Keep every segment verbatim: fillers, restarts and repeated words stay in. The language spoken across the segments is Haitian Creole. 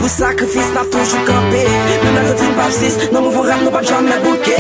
Pou sakrifis n ap toujou kanpe. Menm lè yo di n p ap sis, nan mouvman rap nou p ap janmen bouke.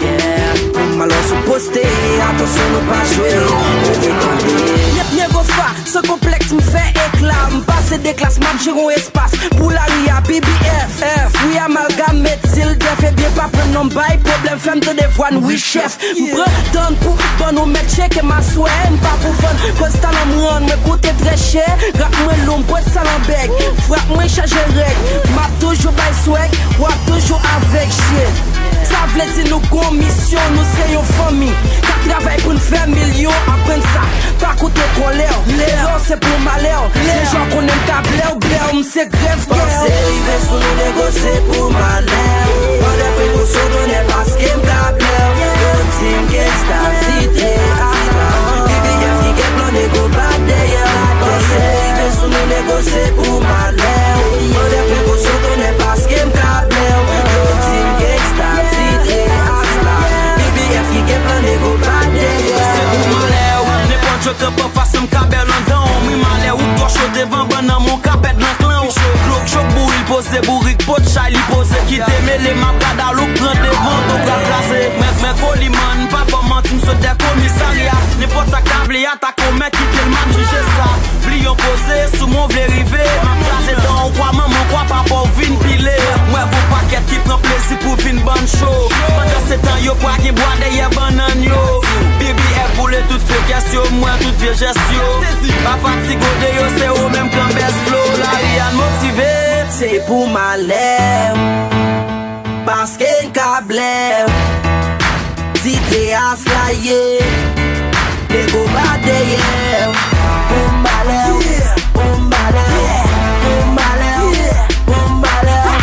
Yeah. Pou malè sou poste, atansyon nou pa jwe. Ou vin tande. Yep, Nego Fa, san konplèks m fè ekla. M pase de klas, m ap jere yon espas. Pou lari a, B B F, F, wi, amalgam, met zil, dèf, ebyen pa pran non bay pwoblèm, fè m tande vwa n, wi, chèf. M pran tan pou ban nou mèt tcheke m aswè, m pa pou vann, koz talan m rann mwen koute trè chè. Rap mwen lou, m pwès talan bèg, frap mwen chaje règ. M ap toujou bay swag, w ap toujou avèg, shit. Sa vle di nou gon misyon, nou se yon fanmi k ap travay pou n fè milyon, aprann sa, pa koute kòlè w. Erè w se pou malè w, deja w konnen m ka blè w, blè w, m se grèv kè w. Panse rive sou nou, Nego, se pou malè w. Pran de prekosyon, tonnè, paske m ka blè w. Yo di m gangsta, titre asla. B B F ki gen plan, Nego bat dèyè w. Panse rive sou nou, Nego, se pou malè w. Pran de prekosyon, tonnè, paske m ka blè w. Yo di m gangsta, titre asla. B B F ki gen plan, Nego bat dèyè w. Se pou malè w. Nenpòt yo kanpe anfas, m ka bè w nan dan w. M ri malè w, ou twò cho devan bann nan, men w ka pèd nan klan w. Glok chòk bouri, l poze bourik, pot chay li poze, kite mele, m ap gad alouk pran devan, to pral kraze. Mwen, mwen Koliman, pa fè manti, m sot dè komisarya. Nenpòt sa k ta vle atake w, mèt kite l, m ap jije sa. Bliye w poze, sou mwen w vle rive, m ap kraze dan w, kwa manman w, kwa papa w vin pile. Mwen gon pakèt ki pran plezi pou vin bann cho. Pandansetan, yo pral gen bwa dèyè bannann yo. B B F boule tout fekès yo, m wè tout vye jès yo. Pa fatige w deyò, se ou menm k nan bèz flo. Lari a n motive. Se pou malè w, paske n ka blè w. Titre asla ye, Nego bat dèyè w. Pou malè w, pou malè w, pou malè w, pou malè w.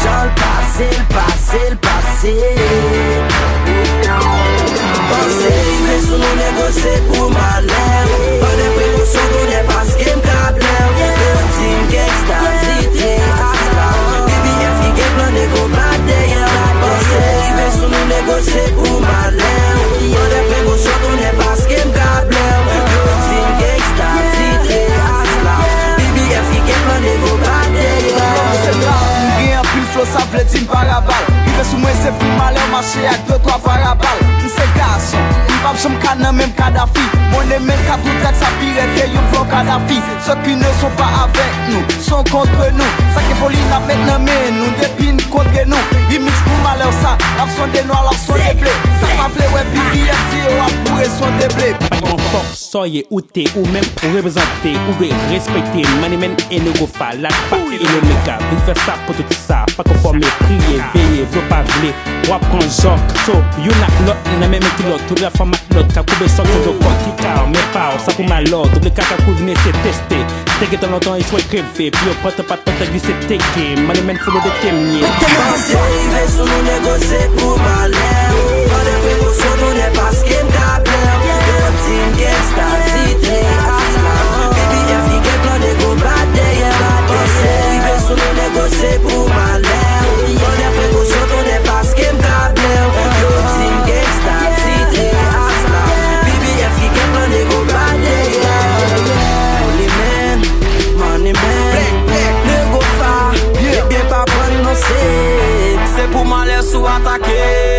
Jan l pase, l pase, l pase. Panse rive sou nou, Nego, se pou malè w. Pran de prekosyon, tonnè, paske m ka blè w. Yo di m gangsta, titre asla. B B F ki gen plan, Nego bat dèyè w. Panse rive sou nou, Nego, se pou malè w. Pran de prekosyon, tonnè, paske m ka blè w. Yo di m gangsta, titre asla. B B F ki gen plan, Nego bat dèyè w. M gen anpil flo, sa vle di m parabal. Rive sou mwen, se pou malè w, mache ak de twa parabal. M se gason, m p ap janm ka nan menm Kadafi. Mwen e men ka tou trèt, sa pi rèd ke yon vlò Kadafi. Ceux qui ne sont pas avec nous sont contre nous. Sa ke foli n ap met nan men nou depi n kontre nou. Remix pou malè w sa, n ap sonde nwa, l ap sonde ble. Sa pa vle wè B B F di yo ap boure sonde ble. Yon fòk sòye ou te ou menm ou reprezante, ou dwe respekte Money Man e Nego Fa, la pa e Omega. Vin fè sa pou tout sa, pa konfòme, priye, veye, vle w pa vle, w ap pran jòk. So, youn ak lòt, nan menm kilòt, tout la fanm ak lòt, ka koube sòk, koube kòk, ki ka men pa w, sa pou malè w, double kaka kouzine se teste. Te gentan lontan echwe kreve, pi yo pòt pa t pòt glise teke, Money Man folo de temye. Panse rive sou nou, Nego, se pou malè w. Pran de prekosyon, tonnè, paske m ka blè w. Yo di m gangsta, titre asla. B B F ki gen plan, Nego bat dèyè w. Panse rive sou nou, Nego, se pou malè w. Pran de prekosyon, tonnè, paske m ka blè w. Yo di m gangsta, titre asla. B B F ki gen plan, Nego bat dèyè w. Holy Man, Money Man, Nego Fa, ebyen pa prann non se. Se pou malè w atake.